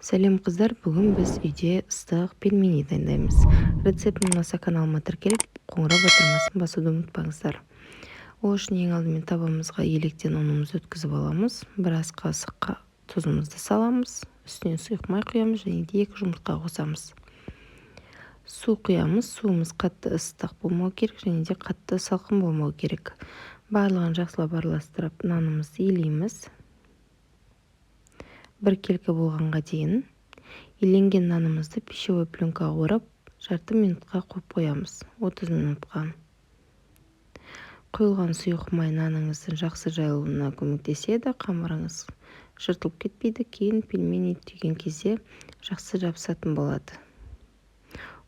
Сәлем, қыздар! Бүгін біз үйде ыстық пельмени дайындаймыз. Рецептім ұнаса, каналыма тіркеліп, қоңырау батырмасын басуды ұмытпаңыздар. Ол үшін ең алдымен табамызға електен ұнымызды өткізіп аламыз. Біраз қасыққа тұзымызды саламыз, үстінен сұйық май құямыз және де 2 жұмыртқа қосамыз. Су құямыз. Суымыз қатты ыстық болмау керек және де қатты салқын болмау керек. Барлығын жақсылап араластырып, нанымызды елейміз. Біркелкі болғанға дейін. Еленген нанымызды пищевой пленкаға орап, жарты минутқа қойып қоямыз, 30 минутқа. Құйылған сұйық май наныңыздың жақсы жайылуына көмектеседі, қамырыңыз жыртылып кетпейді, кейін пельмени түйген кезде жақсы жабысатын болады.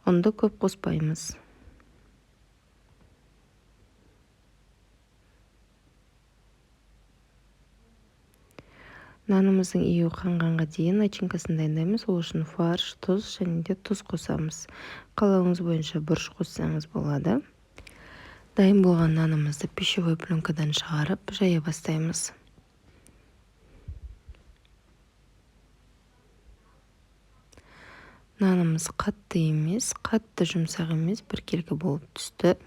Ұнды көп қоспаймыз. Нанымыздың июі қанғанға дейін начинкасын дайындаймыз. Ол үшін фарш, тұз және де тұз қосамыз. Қалауыңыз бойынша бұрыш қоссаңыз болады. Дайын болған нанымызды пищевой пленкадан шығарып, жая бастаймыз. Нанымыз қатты емес, қатты жұмсақ емес, біркелкі болып түсті.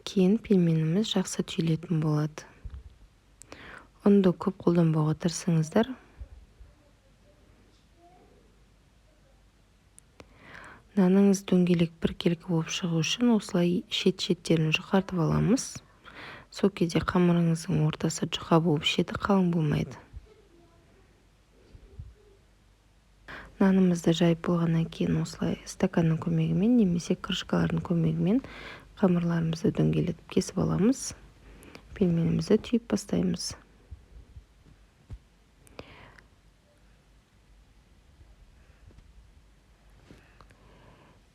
Кейін пельменіміз жақсы түйілетін болады. Ұнды көп қолданбауға тырысыңыздар. Наныңыз дөңгелек біркелкі болып шығу үшін осылай шет-шеттерін жұқартып аламыз. Сол кезде қамырыңыздың ортасы жұқа болып, шеті қалың болмайды. Нанымызды жайып болғаннан кейін осылай стаканның көмегімен немесе крышкалардың көмегімен қамырларымызды дөңгелетіп кесіп аламыз. Пельменімізді түйіп бастаймыз.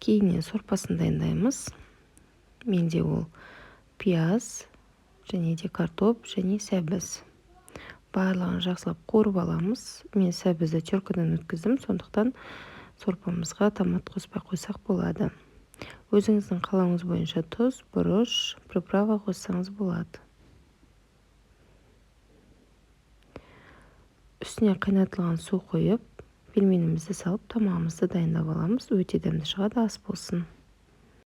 Кейіннен сорпасын дайындаймыз. Менде ол пияз және де картоп және сәбіз. Барлығын жақсылап қуырып аламыз. Мен сәбізді теркадан өткіздім, сондықтан сорпамызға томат қоспай қойсақ болады. Өзіңіздің қалауыңыз бойынша тұз, бұрыш, приправа қоссаңыз болады. Үстіне қайнатылған су құйып, пельменімізді салып, тамағымызды дайындап аламыз. Өте дәмді шығады, ас болсын.